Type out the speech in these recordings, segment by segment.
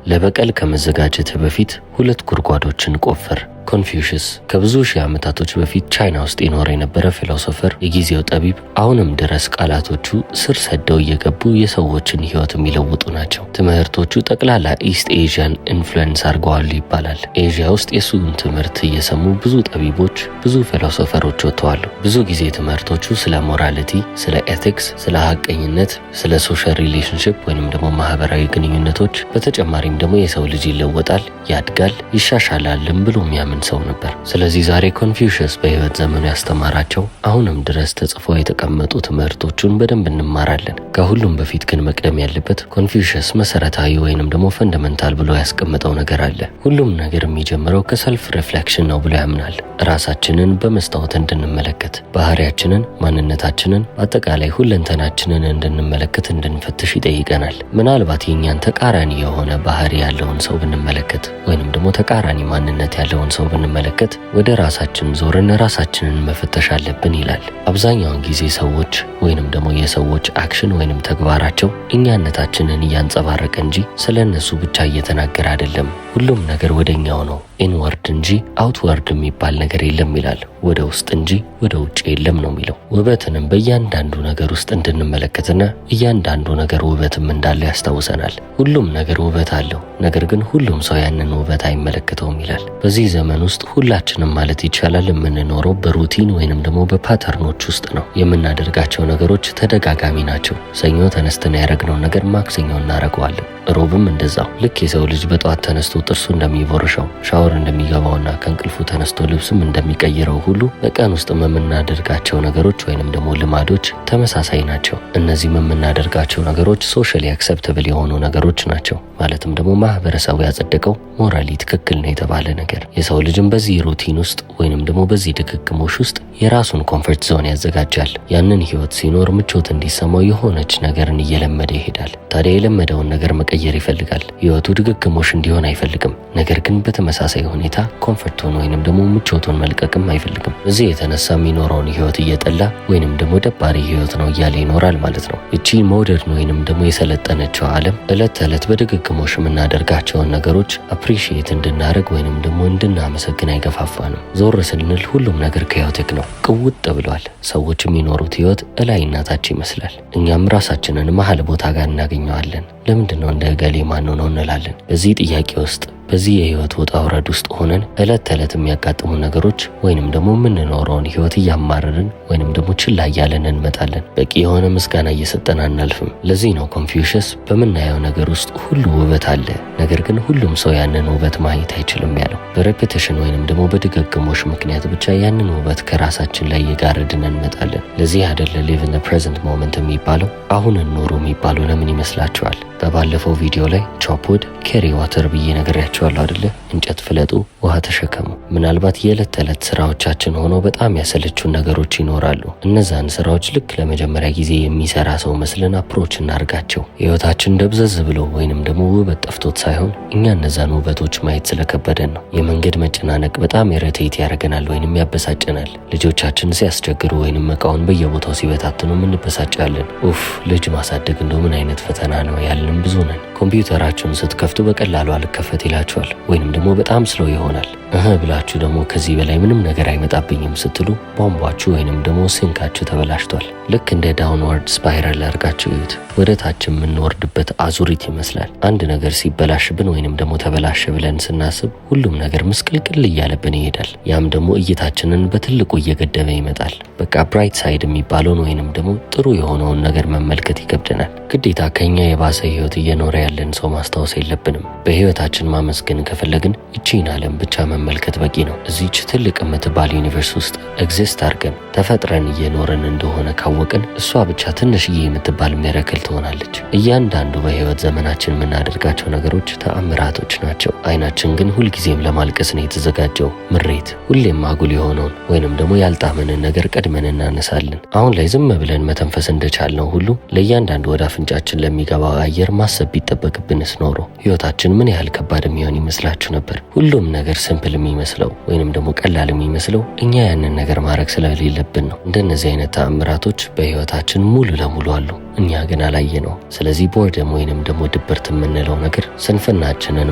ለበቀል ከመዘጋጀትህ በፊት ሁለት ጉድጓዶችን ቆፍር። ኮንፊውሽስ ከብዙ ሺህ ዓመታቶች በፊት ቻይና ውስጥ ይኖር የነበረ philosopher፣ የጊዜው ጠቢብ፣ አሁንም ድረስ ቃላቶቹ ስር ሰደው እየገቡ የሰዎችን ሕይወት የሚለውጡ ናቸው። ትምህርቶቹ ጠቅላላ East Asia ን influence አድርገዋል ይባላል። ኤዥያ ውስጥ የእሱን ትምህርት እየሰሙ ብዙ ጠቢቦች፣ ብዙ philosopher ኦች ወጥተዋል። ብዙ ጊዜ ትምህርቶቹ ስለ morality፣ ስለ ethics፣ ስለ ሀቀኝነት፣ ስለ social relationship ወይንም ደግሞ ማህበራዊ ግንኙነቶች፣ በተጨማሪም ደግሞ የሰው ልጅ ይለወጣል፣ ያድጋል፣ ይሻሻላልም ብሎ የሚያምን ሰው ነበር። ስለዚህ ዛሬ ኮንፊውሽስ በህይወት ዘመኑ ያስተማራቸው አሁንም ድረስ ተጽፈው የተቀመጡ ትምህርቶቹን በደንብ እንማራለን። ከሁሉም በፊት ግን መቅደም ያለበት ኮንፊውሽስ መሰረታዊ ወይንም ደግሞ fundamental ብሎ ያስቀመጠው ነገር አለ። ሁሉም ነገር የሚጀምረው ከ self reflection ነው ብሎ ያምናል። ራሳችንን በመስታወት እንድንመለከት፣ ባህሪያችንን፣ ማንነታችንን፣ አጠቃላይ ሁለንተናችንን እንድንመለከት፣ እንድንፈትሽ ይጠይቀናል። ምናልባት የእኛን ተቃራኒ የሆነ ባህሪ ያለውን ሰው ብንመለከት ወይንም ደግሞ ተቃራኒ ማንነት ያለውን ሰው ብንመለከት ወደ ራሳችን ዞረን ራሳችንን መፈተሽ አለብን ይላል። አብዛኛውን ጊዜ ሰዎች ወይንም ደግሞ የሰዎች action ወይንም ተግባራቸው እኛነታችንን እያንጸባረቀ እንጂ ስለ እነሱ ብቻ እየተናገረ አይደለም። ሁሉም ነገር ወደኛው ነው፣ inward እንጂ outward የሚባል ነገር የለም ይላል። ወደ ውስጥ እንጂ ወደ ውጭ የለም ነው የሚለው። ውበትንም በእያንዳንዱ ነገር ውስጥ እንድንመለከትና እያንዳንዱ ነገር ውበትም እንዳለ ያስታውሰናል። ሁሉም ነገር ውበት አለው፣ ነገር ግን ሁሉም ሰው ያንን ውበት አይመለከተውም ይላል። በዚህ ዘመን ውስጥ ሁላችንም ማለት ይቻላል የምንኖረው በ routine ወይንም ደግሞ በ pattern ኦች ውስጥ ነው። የምናደርጋቸው ነገሮች ተደጋጋሚ ናቸው። ሰኞ ተነስተን ያደረግነውን ነገር ማክሰኞ እናደርገዋለን፣ ሮብም እንደዛው። ልክ የሰው ልጅ በጠዋት ተነስቶ ጥርሱ እንደሚቦርሸው፣ ሻወር እንደሚገባውና ከእንቅልፉ ተነስቶ ልብስም እንደሚቀይረው ሁሉ በቀን ውስጥ የምናደርጋቸው ነገሮች ወይንም ደግሞ ልማዶች ተመሳሳይ ናቸው። እነዚህም የምናደርጋቸው ነገሮች socially acceptable የሆኑ ነገሮች ናቸው። ማለትም ደግሞ ማህበረሰቡ ያጸደቀው morally ትክክል ነው የተባለ ነገር። የሰው ልጅም በዚህ routine ውስጥ ወይንም ደግሞ በዚህ ድግግሞሽ ውስጥ የራሱን comfort zone ያዘጋጃል። ያንን ህይወት ሲኖር ምቾት እንዲሰማው የሆነች ነገርን እየለመደ ይሄዳል። ታዲያ የለመደውን ነገር መቀየር ይፈልጋል። ህይወቱ ድግግሞሽ እንዲሆን አይፈልግም። ነገር ግን በተመሳሳይ ሁኔታ comfort ኡን ወይንም ደግሞ ምቾቱን መልቀቅም አይፈልግም። በዚህ የተነሳ የሚኖረውን ህይወት እየጠላ ወይንም ደግሞ ደባሪ ህይወት ነው እያለ ይኖራል ማለት ነው። እቺ modern ወይንም ደግሞ የሰለጠነችው ዓለም እለት ተዕለት በድግግሞሽ የምናደርጋቸውን ነገሮች appreciate እንድናደርግ ወይንም ደግሞ እንድናመሰግን አይገፋፋንም። ዞር ስንል ሁሉም ነገር chaotic ነው፣ ቅውጥ ብሏል። ሰዎች የሚኖሩት ህይወት እላይና ታች ይመስላል። እኛም ራሳችንን መሀል ቦታ ጋር እናገኘዋለን። ለምንድን ነው እንደ እገሌ ማንሆነው እንላለን። በዚህ ጥያቄ ውስጥ፣ በዚህ የህይወት ውጣ ውረድ ውስጥ ሆነን እለት ተዕለት የሚያጋጥሙ ነገሮች ወይንም ደግሞ የምንኖረውን ህይወት እያማረርን ወይንም ደግሞ ችላ እያለን እንመጣለን። በቂ የሆነ ምስጋና እየሰጠን አናልፍም። ለዚህ ነው ኮንፊውሽስ በምናየው ነገር ውስጥ ሁሉ ውበት አለ፣ ነገር ግን ሁሉም ሰው ያንን ውበት ማየት አይችልም ያለው። በ repetition ወይንም ደግሞ በድግግሞሽ ምክንያት ብቻ ያንን ውበት ከራሳችን ላይ እየጋረድን እንመጣለን። ለዚህ አይደለ live in the present moment የሚባለው? አሁንን ኑሩ የሚባለው ለምን ይመስላችኋል? በባለፈው ቪዲዮ ላይ chop wood, carry water ብዬ ነግሬያችኋለሁ አይደለ? እንጨት ፍለጡ፣ ውሃ ተሸከሙ። ምናልባት የዕለት ተዕለት ስራዎቻችን ሆነው በጣም ያሰለቹን ነገሮች ይኖራሉ። እነዛን ስራዎች ልክ ለመጀመሪያ ጊዜ የሚሰራ ሰው መስለን approach እናርጋቸው። ህይወታችን ደብዘዝ ብሎ ወይንም ደግሞ ውበት ጠፍቶት ሳይሆን እኛ እነዛን ውበቶች ማየት ስለከበደን ነው። የመንገድ መጨናነቅ በጣም irritate ያደርገናል ወይንም ያበሳጨናል። ልጆቻችን ሲያስቸግሩ ወይንም እቃውን በየቦታው ሲበታትኑ እንበሳጫለን። ኡፍ፣ ልጅ ማሳደግ እንደው ምን አይነት ፈተና ነው ያልንም ብዙ ነን። ኮምፒውተራችሁን ስትከፍቱ በቀላሉ አልከፈት ይላችኋል ወይንም ደግሞ በጣም slow ይሆናል። እህ ብላችሁ ደግሞ ከዚህ በላይ ምንም ነገር አይመጣብኝም ስትሉ ቧንቧችሁ ወይንም ደግሞ sink ኣችሁ ተበላሽቷል። ልክ እንደ downward spiral አድርጋችሁ እዩት። ወደ ታች የምንወርድበት አዙሪት ይመስላል። አንድ ነገር ሲበላሽብን ወይንም ደግሞ ተበላሸ ብለን ስናስብ ሁሉም ነገር ምስቅልቅል እያለብን ይሄዳል። ያም ደግሞ እይታችንን በትልቁ እየገደበ ይመጣል። በቃ bright side የሚባለውን ወይንም ደግሞ ጥሩ የሆነውን ነገር መመልከት ይከብደናል። ግዴታ ከኛ የባሰ ህይወት እየኖረ ያለን ሰው ማስታወስ የለብንም። በህይወታችን ማመስገን ከፈለግን እቺን ዓለም ብቻ መመልከት በቂ ነው። እዚች ትልቅ የምትባል universe ውስጥ exist አድርገን ተፈጥረን እየኖርን እንደሆነ ካወቅን እሷ ብቻ ትንሽዬ የምትባል miracle ትሆናለች። እያንዳንዱ በህይወት ዘመናችን የምናደርጋቸው ነገሮች ተአምራቶች ናቸው። አይናችን ግን ሁልጊዜም ለማልቀስ ነው የተዘጋጀው። ምሬት፣ ሁሌም አጉል የሆነውን ወይንም ደግሞ ያልጣመንን ነገር ቀድመን እናነሳለን። አሁን ላይ ዝም ብለን መተንፈስ እንደቻልነው ሁሉ ለእያንዳንዱ ወደ አፍንጫችን ለሚገባው አየር ማሰብ ቢጠበቅብንስ ኖሮ ህይወታችን ምን ያህል ከባድ የሚሆን ይመስላችሁ ነበር? ሁሉም ነገር simple የሚመስለው ወይንም ደግሞ ቀላል የሚመስለው እኛ ያንን ነገር ማድረግ ስለሌለብን ነው። እንደነዚህ አይነት ተአምራቶች በህይወታችን ሙሉ ለሙሉ አሉ። እኛ ግን አላየነው። ስለዚህ boredom ወይንም ደግሞ ድብርት የምንለው ነገር ስንፍናችንን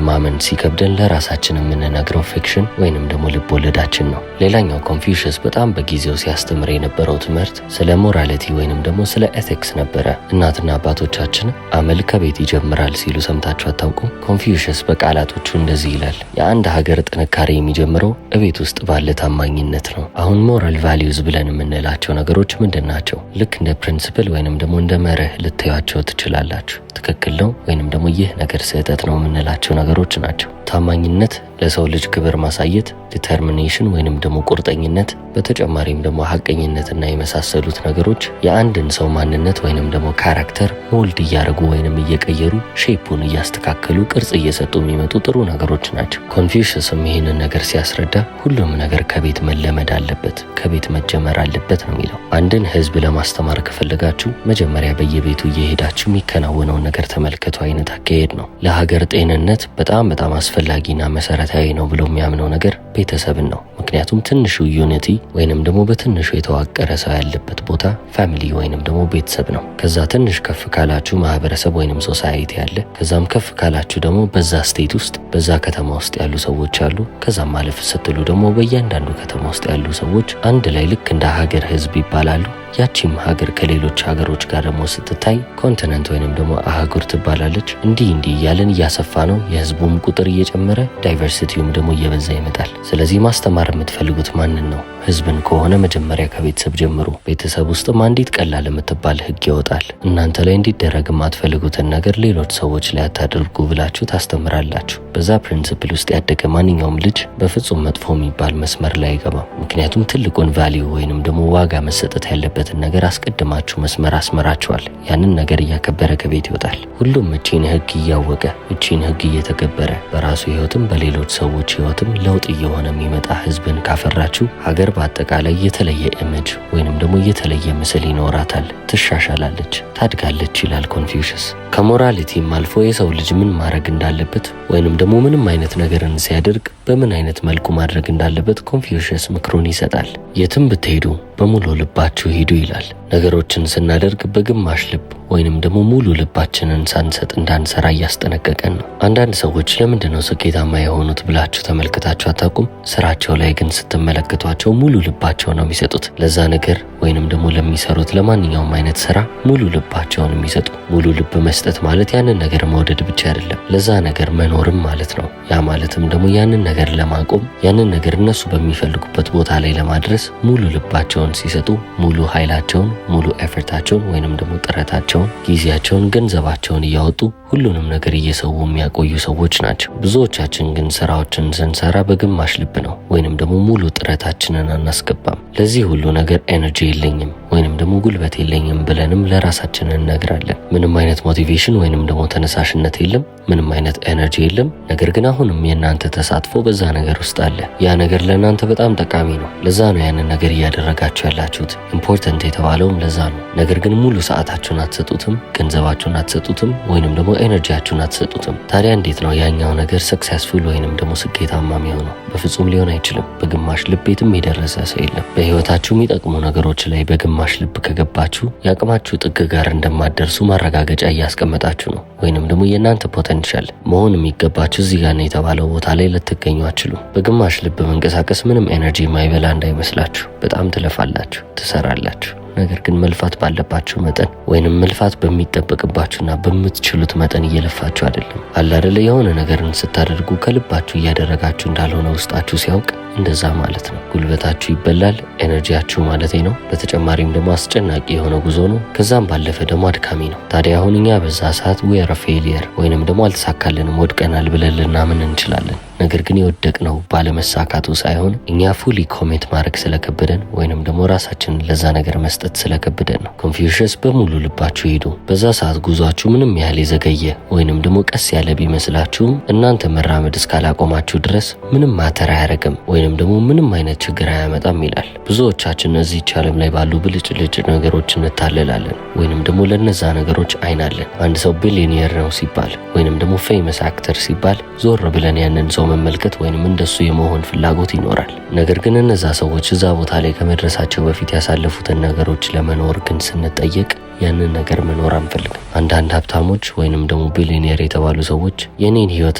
ማመን ሲከብደን ለራሳችን የምንነግረው fiction ወይንም ደግሞ ልቦለዳችን ነው። ሌላኛው ኮንፊውሽስ በጣም በጊዜው ሲያስተምር የነበረው ትምህርት ስለ morality ወይንም ደግሞ ስለ ethics ነበረ። እናትና አባቶቻችን አመል ከቤት ይጀምራል ሲሉ ሰምታችሁ አታውቁም? ኮንፊውሽስ በቃላቶቹ እንደዚህ ይላል፣ የአንድ ሀገር ጥንካሬ የሚጀምረው እቤት ውስጥ ባለ ታማኝነት ነው። አሁን moral values ብለን የምንላቸው ነገሮች ምንድን ናቸው? ልክ እንደ principle ወይንም ደግሞ እንደ መርህ ልታዩአቸው ትችላላችሁ። ትክክል ነው ወይንም ደግሞ ይህ ነገር ስህተት ነው የምንላቸው ነገሮች ናቸው። ታማኝነት፣ ለሰው ልጅ ክብር ማሳየት፣ determination ወይንም ደግሞ ቁርጠኝነት፣ በተጨማሪም ደግሞ ሀቀኝነትና የመሳሰሉት ነገሮች የአንድን ሰው ማንነት ወይንም ደግሞ character mold እያደረጉ ወይንም እየቀየሩ shape ኡን እያስተካከሉ ቅርጽ እየሰጡ የሚመጡ ጥሩ ነገሮች ናቸው። ኮንፊውሽስም ይህንን ነገር ሲያስረዳ ሁሉም ነገር ከቤት መለመድ አለበት፣ ከቤት መጀመር አለበት ነው የሚለው። አንድን ህዝብ ለማስተማር ከፈለጋችሁ መጀመሪያ በየቤቱ እየሄዳችሁ የሚከናወነውን ነገር ተመልከቱ አይነት አካሄድ ነው። ለሀገር ጤንነት በጣም በጣም አስፈላጊና መሰረታዊ ነው ብሎ የሚያምነው ነገር ቤተሰብን ነው። ምክንያቱም ትንሹ unity ወይንም ደግሞ በትንሹ የተዋቀረ ሰው ያለበት ቦታ family ወይንም ደግሞ ቤተሰብ ነው። ከዛ ትንሽ ከፍ ካላችሁ ማህበረሰብ ወይንም society አለ። ከዛም ከፍ ካላችሁ ደግሞ በዛ state ውስጥ በዛ ከተማ ውስጥ ያሉ ሰዎች አሉ። ከዛም ማለፍ ስትሉ ደግሞ በእያንዳንዱ ከተማ ውስጥ ያሉ ሰዎች አንድ ላይ ልክ እንደ ሀገር ህዝብ ይባላሉ። ያቺም ሀገር ከሌሎች ሀገሮች ጋር ደግሞ ስትታይ continent ወይንም ደግሞ አህጉር ትባላለች። እንዲህ እንዲህ እያለን እያሰፋ ነው። የህዝቡም ቁጥር እየጨመረ diversity ውም ደግሞ እየበዛ ይመጣል። ስለዚህ ማስተማር የምትፈልጉት ማንን ነው? ህዝብን ከሆነ መጀመሪያ ከቤተሰብ ጀምሩ። ቤተሰብ ውስጥም አንዲት ቀላል የምትባል ህግ ይወጣል። እናንተ ላይ እንዲደረግ የማትፈልጉትን ነገር ሌሎች ሰዎች ላይ አታድርጉ ብላችሁ ታስተምራላችሁ። በዛ principle ውስጥ ያደገ ማንኛውም ልጅ በፍጹም መጥፎ የሚባል መስመር ላይ አይገባም። ምክንያቱም ትልቁን value ወይንም ደግሞ ዋጋ መሰጠት ያለበትን ነገር አስቀድማችሁ መስመር አስመራችኋል። ያንን ነገር እያከበረ ከቤት ይወጣል። ሁሉም እቺን ህግ እያወቀ እቺን ህግ እየተገበረ በራሱ ህይወትም በሌሎች ሰዎች ህይወትም ለውጥ እየሆነ የሚመጣ ህዝብን ካፈራችሁ ሀገር በአጠቃላይ የተለየ image ወይንም ደግሞ የተለየ ምስል ይኖራታል፣ ትሻሻላለች፣ ታድጋለች ይላል ኮንፊውሽስ። ከ morality ም አልፎ የሰው ልጅ ምን ማድረግ እንዳለበት ወይንም ደግሞ ምንም አይነት ነገርን ሲያደርግ በምን አይነት መልኩ ማድረግ እንዳለበት ኮንፊውሽስ ምክሩን ይሰጣል። የትም ብትሄዱ በሙሉ ልባችሁ ሂዱ ይላል። ነገሮችን ስናደርግ በግማሽ ልብ ወይንም ደግሞ ሙሉ ልባችንን ሳንሰጥ እንዳንሰራ እያስጠነቀቀን ነው። አንዳንድ ሰዎች ለምንድን ነው ስኬታማ የሆኑት ብላችሁ ተመልክታችሁ አታውቁም? ስራቸው ላይ ግን ስትመለከቷቸው ሙሉ ልባቸው ነው የሚሰጡት ለዛ ነገር ወይንም ደግሞ ለሚሰሩት ለማንኛውም አይነት ስራ ሙሉ ልባቸውን የሚሰጡ። ሙሉ ልብ መስጠት ማለት ያንን ነገር መውደድ ብቻ አይደለም፣ ለዛ ነገር መኖርም ማለት ነው። ያ ማለትም ደግሞ ያንን ነገር ለማቆም ያንን ነገር እነሱ በሚፈልጉበት ቦታ ላይ ለማድረስ ሙሉ ልባቸውን ሲሰጡ ሙሉ ኃይላቸውን፣ ሙሉ effort ኣቸውን ወይንም ደግሞ ጥረታቸውን፣ ጊዜያቸውን፣ ገንዘባቸውን እያወጡ ሁሉንም ነገር እየሰዉ የሚያቆዩ ሰዎች ናቸው። ብዙዎቻችን ግን ስራዎችን ስንሰራ በግማሽ ልብ ነው ወይንም ደግሞ ሙሉ ጥረታችንን አናስገባም። ለዚህ ሁሉ ነገር energy የለኝም ወይንም ደግሞ ጉልበት የለኝም ብለንም ለራሳችን እንነግራለን። ምንም አይነት motivation ወይንም ደግሞ ተነሳሽነት የለም፣ ምንም አይነት energy የለም። ነገር ግን አሁንም የእናንተ ተሳትፎ በዛ ነገር ውስጥ አለ። ያ ነገር ለእናንተ በጣም ጠቃሚ ነው። ለዛ ነው ያንን ነገር እያደረጋችሁ ያላችሁት። important የተባለውም ለዛ ነው። ነገር ግን ሙሉ ሰዓታችሁን አትሰጡትም፣ ገንዘባችሁን አትሰጡትም፣ ወይንም ደግሞ energy ያችሁን አትሰጡትም። ታዲያ እንዴት ነው ያኛው ነገር successful ወይንም ደግሞ ስኬታማ የሚሆነው? በፍጹም ሊሆን አይችልም። በግማሽ ልብ የትም የደረሰ ሰው የለም። በህይወታችሁ የሚጠቅሙ ነገሮች ላይ በግማሽ ልብ ከገባችሁ የአቅማችሁ ጥግ ጋር እንደማትደርሱ ማረጋገጫ እያስቀመጣችሁ ነው። ወይንም ደግሞ የእናንተ potential መሆን የሚገባችሁ እዚህ ጋር ነው የተባለው ቦታ ላይ ልትገኙ አትችሉም። በግማሽ ልብ መንቀሳቀስ ምንም energy የማይበላ እንዳይመስላችሁ። በጣም ትለፋላችሁ፣ ትሰራላችሁ። ነገር ግን መልፋት ባለባችሁ መጠን ወይንም መልፋት በሚጠበቅባችሁና በምትችሉት መጠን እየለፋችሁ አይደለም። አለ አይደለ የሆነ ነገርን ስታደርጉ ከልባችሁ እያደረጋችሁ እንዳልሆነ ውስጣችሁ ሲያውቅ እንደዛ ማለት ነው። ጉልበታችሁ ይበላል፣ energy ያችሁ ማለት ነው። በተጨማሪም ደግሞ አስጨናቂ የሆነ ጉዞ ነው። ከዛም ባለፈ ደግሞ አድካሚ ነው። ታዲያ አሁን እኛ በዛ ሰዓት we are failure ወይንም ደግሞ አልተሳካልንም፣ ወድቀናል ብለን ልናምን እንችላለን። ነገር ግን የወደቅነው ባለመሳካቱ ሳይሆን እኛ fully commit ማድረግ ስለከበደን ወይንም ደግሞ ራሳችንን ለዛ ነገር መስጠት ስለከበደን ነው። ኮንፊውሽስ በሙሉ ልባችሁ ሂዱ። በዛ ሰዓት ጉዟችሁ ምንም ያህል የዘገየ ወይንም ደግሞ ቀስ ያለ ቢመስላችሁም እናንተ መራመድ እስካላቆማችሁ ድረስ ምንም matter አያደርግም ወይንም ደግሞ ምንም አይነት ችግር አያመጣም ይላል። ብዙዎቻችን እዚህች ዓለም ላይ ባሉ ብልጭልጭ ነገሮች እንታለላለን ወይንም ደግሞ ለነዛ ነገሮች አይናለን። አንድ ሰው ቢሊዮኔር ነው ሲባል ወይንም ደግሞ famous actor ሲባል ዞር ብለን ያንን ሰው መመልከት ወይንም እንደሱ የመሆን ፍላጎት ይኖራል። ነገር ግን እነዛ ሰዎች እዛ ቦታ ላይ ከመድረሳቸው በፊት ያሳለፉትን ነገሮች ለመኖር ግን ስንጠየቅ ያንን ነገር መኖር አንፈልግም። አንዳንድ ሀብታሞች ወይንም ደግሞ ቢሊዮኔር የተባሉ ሰዎች የኔን ህይወት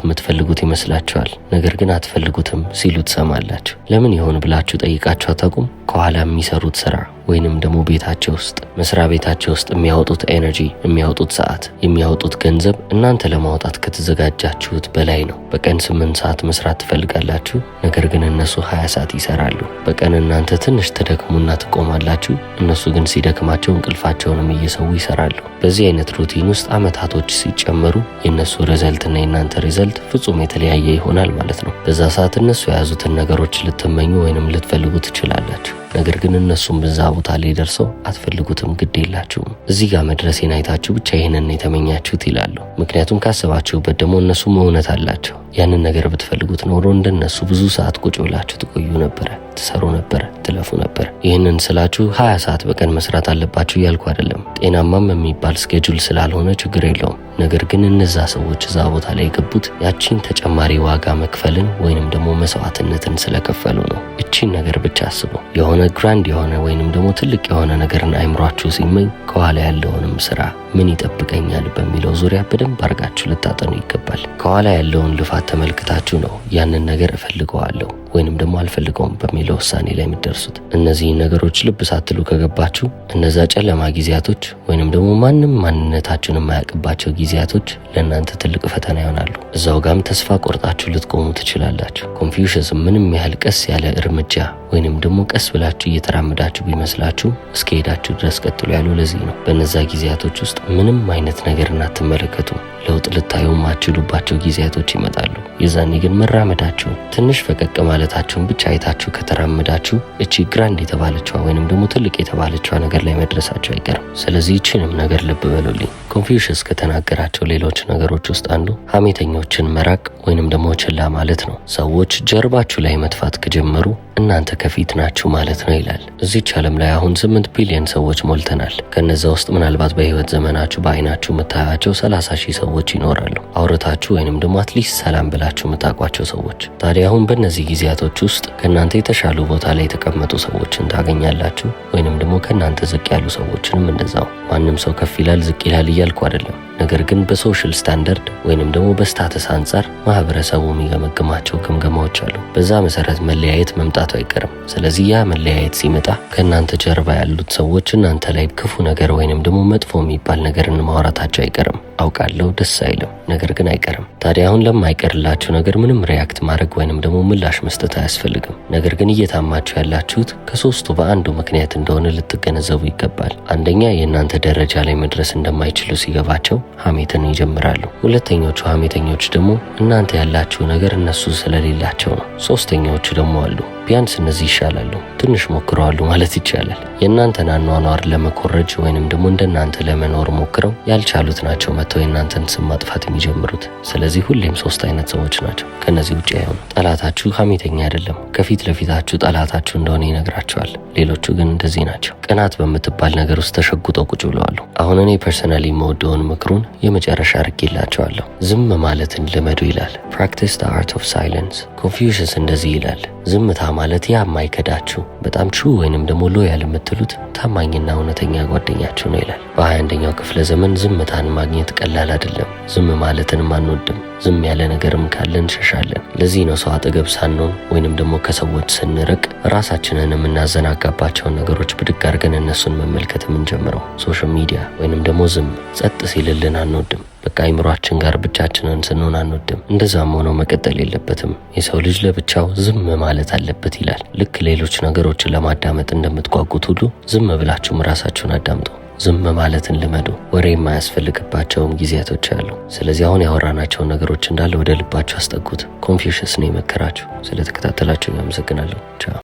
የምትፈልጉት ይመስላችኋል፣ ነገር ግን አትፈልጉትም ሲሉ ትሰማላችሁ። ለምን ይሆን ብላችሁ ጠይቃችሁ አታውቁም? ከኋላ የሚሰሩት ስራ ወይንም ደግሞ ቤታቸው ውስጥ፣ መስሪያ ቤታቸው ውስጥ የሚያወጡት energy፣ የሚያወጡት ሰዓት፣ የሚያወጡት ገንዘብ እናንተ ለማውጣት ከተዘጋጃችሁት በላይ ነው። በቀን 8 ሰዓት መስራት ትፈልጋላችሁ፣ ነገር ግን እነሱ 20 ሰዓት ይሰራሉ። በቀን እናንተ ትንሽ ትደክሙና ትቆማላችሁ፣ እነሱ ግን ሲደክማቸው እንቅልፋቸውንም እየሰዉ ይሰራሉ። በዚህ አይነት routine ውስጥ አመታቶች ሲጨመሩ የእነሱ result እና የእናንተ result ፍጹም የተለያየ ይሆናል ማለት ነው። በዛ ሰዓት እነሱ የያዙትን ነገሮች ልትመኙ ወይንም ልትፈልጉ ትችላላችሁ። ነገር ግን እነሱም በዛ ቦታ ላይ ደርሰው አትፈልጉትም፣ ግድ የላችሁም። እዚህ ጋር መድረሴን አይታችሁ ብቻ ይህንን የተመኛችሁት ይላሉ። ምክንያቱም ካሰባችሁበት ደግሞ እነሱም እውነት አላቸው። ያንን ነገር ብትፈልጉት ኖሮ እንደነሱ ብዙ ሰዓት ቁጭ ብላችሁ ትቆዩ ነበረ፣ ትሰሩ ነበረ፣ ትለፉ ነበር። ይህንን ስላችሁ 20 ሰዓት በቀን መስራት አለባችሁ እያልኩ አይደለም። ጤናማም የሚባል schedule ስላልሆነ ችግር የለውም። ነገር ግን እነዛ ሰዎች እዛ ቦታ ላይ የገቡት ያቺን ተጨማሪ ዋጋ መክፈልን ወይንም ደግሞ መስዋዕትነትን ስለከፈሉ ነው። እቺን ነገር ብቻ አስቡ። የሆነ grand የሆነ ወይንም ደግሞ ትልቅ የሆነ ነገርን አይምሯችሁ ሲመኝ ከኋላ ያለውንም ስራ ምን ይጠብቀኛል በሚለው ዙሪያ በደንብ አድርጋችሁ ልታጠኑ ይገባል። ከኋላ ያለውን ልፋት ተመልክታችሁ ነው ያንን ነገር እፈልገዋለሁ ወይንም ደግሞ አልፈልገውም በሚለው ውሳኔ ላይ የምትደርሱት። እነዚህ ነገሮች ልብ ሳትሉ ከገባችሁ እነዛ ጨለማ ጊዜያቶች ወይንም ደግሞ ማንም ማንነታችሁን የማያውቅባቸው ጊዜያቶች ለእናንተ ትልቅ ፈተና ይሆናሉ። እዛው ጋም ተስፋ ቆርጣችሁ ልትቆሙ ትችላላችሁ። ኮንፊውሽስ ምንም ያህል ቀስ ያለ እርምጃ ወይንም ደግሞ ቀስ ብላችሁ እየተራመዳችሁ ቢመስላችሁ እስከሄዳችሁ ድረስ ቀጥሉ ያለው ለዚህ ነው። በእነዛ ጊዜያቶች ውስጥ ምንም አይነት ነገርን አትመለከቱ። ለውጥ ልታዩ የማትችሉባቸው ጊዜያቶች ይመጣሉ። የዛኔ ግን መራመዳችሁን፣ ትንሽ ፈቀቅ ማለታችሁን ብቻ አይታችሁ ከተራመዳችሁ እቺ grand የተባለችዋ ወይንም ደግሞ ትልቅ የተባለችዋ ነገር ላይ መድረሳችሁ አይቀርም። ስለዚህ ይህችንም ነገር ልብ በሉልኝ። ኮንፊውሽስ ከተናገራቸው ሌሎች ነገሮች ውስጥ አንዱ ሀሜተኞችን መራቅ ወይንም ደግሞ ችላ ማለት ነው። ሰዎች ጀርባችሁ ላይ መትፋት ከጀመሩ እናንተ ከፊት ናችሁ ማለት ነው ይላል። እዚች ዓለም ላይ አሁን 8 ቢሊዮን ሰዎች ሞልተናል። ከነዛ ውስጥ ምናልባት በህይወት ዘመናችሁ በአይናችሁ የምታያቸው 30 ሺህ ሰዎች ይኖራሉ። አውርታችሁ ወይንም ደግሞ at least ሰላም ብላችሁ የምታውቋቸው ሰዎች። ታዲያ አሁን በእነዚህ ጊዜያቶች ውስጥ ከእናንተ የተሻሉ ቦታ ላይ የተቀመጡ ሰዎችን ታገኛላችሁ፣ ወይንም ደግሞ ከእናንተ ዝቅ ያሉ ሰዎችንም እንደዛው። ማንም ሰው ከፍ ይላል ዝቅ ይላል እያልኩ አይደለም። ነገር ግን በ social standard ወይንም ደግሞ በ status አንጻር ማህበረሰቡ የሚገመግማቸው ግምገማዎች አሉ። በዛ መሰረት መለያየት መምጣቱ አይቀርም። ስለዚህ ያ መለያየት ሲመጣ ከእናንተ ጀርባ ያሉት ሰዎች እናንተ ላይ ክፉ ነገር ወይንም ደግሞ መጥፎ የሚባል ነገርን ማውራታቸው አይቀርም። አውቃለሁ ደስ አይልም፣ ነገር ግን አይቀርም። ታዲያ አሁን ለማይቀርላችሁ ነገር ምንም react ማድረግ ወይንም ደግሞ ምላሽ መስጠት አያስፈልግም። ነገር ግን እየታማችሁ ያላችሁት ከሶስቱ በአንዱ ምክንያት እንደሆነ ልትገነዘቡ ይገባል። አንደኛ፣ የእናንተ ደረጃ ላይ መድረስ እንደማይችሉ ሲገባቸው ሀሜትን ይጀምራሉ። ሁለተኞቹ ሀሜተኞች ደግሞ እናንተ ያላችሁ ነገር እነሱ ስለሌላቸው ነው። ሶስተኛዎቹ ደግሞ አሉ። ቢያንስ እነዚህ ይሻላሉ፣ ትንሽ ሞክረዋሉ ማለት ይቻላል። የእናንተን አኗኗር ለመኮረጅ ወይንም ደግሞ እንደናንተ ለመኖር ሞክረው ያልቻሉት ናቸው መጥተው የእናንተን ስም ማጥፋት የሚጀምሩት። ስለዚህ ሁሌም ሶስት አይነት ሰዎች ናቸው። ከነዚህ ውጭ አይሆኑ። ጠላታችሁ ሀሜተኛ አይደለም። ከፊት ለፊታችሁ ጠላታችሁ እንደሆነ ይነግራችኋል። ሌሎቹ ግን እንደዚህ ናቸው። ቅናት በምትባል ነገር ውስጥ ተሸጉጠው ቁጭ ብለዋል። አሁን እኔ personally የምወደውን ምክሩን የመጨረሻ አድርጌላችኋለሁ። ዝም ማለትን ልመዱ ይላል። Practice the art of silence። ኮንፊውሽስ እንደዚህ ይላል። ዝምታ ማለት ያ የማይከዳችሁ፣ በጣም true ወይንም ደግሞ loyal የምትሉት ታማኝና እውነተኛ ጓደኛችሁ ነው ይላል። በ21ኛው ክፍለ ዘመን ዝምታን ማግኘት ቀላል አይደለም። ዝም ማለትንም አንወድም። ዝም ያለ ነገርም ካለ እንሸሻለን። ለዚህ ነው ሰው አጠገብ ሳንሆን ወይንም ደግሞ ከሰዎች ስንርቅ ራሳችንን የምናዘናጋባቸውን ነገሮች ብድግ አድርገን እነሱን መመልከት የምንጀምረው። Social media ወይንም ደግሞ ዝም ጸጥ ሲልልን አንወድም። በቃ አይምሯችን ጋር ብቻችንን ስንሆን አንወድም። እንደዛም ሆኖ መቀጠል የለበትም። የሰው ልጅ ለብቻው ዝም ማለት አለበት ይላል። ልክ ሌሎች ነገሮችን ለማዳመጥ እንደምትጓጉት ሁሉ ዝም ብላችሁም ራሳችሁን አዳምጡ። ዝም ማለትን ልመዱ። ወሬ የማያስፈልግባቸውም ጊዜያቶች አሉ። ስለዚህ አሁን ያወራናቸውን ነገሮች እንዳለ ወደ ልባችሁ አስጠጉት። ኮንፊውሽስ ነው የመከራችሁ። ስለተከታተላችሁ አመሰግናለሁ። ቻው።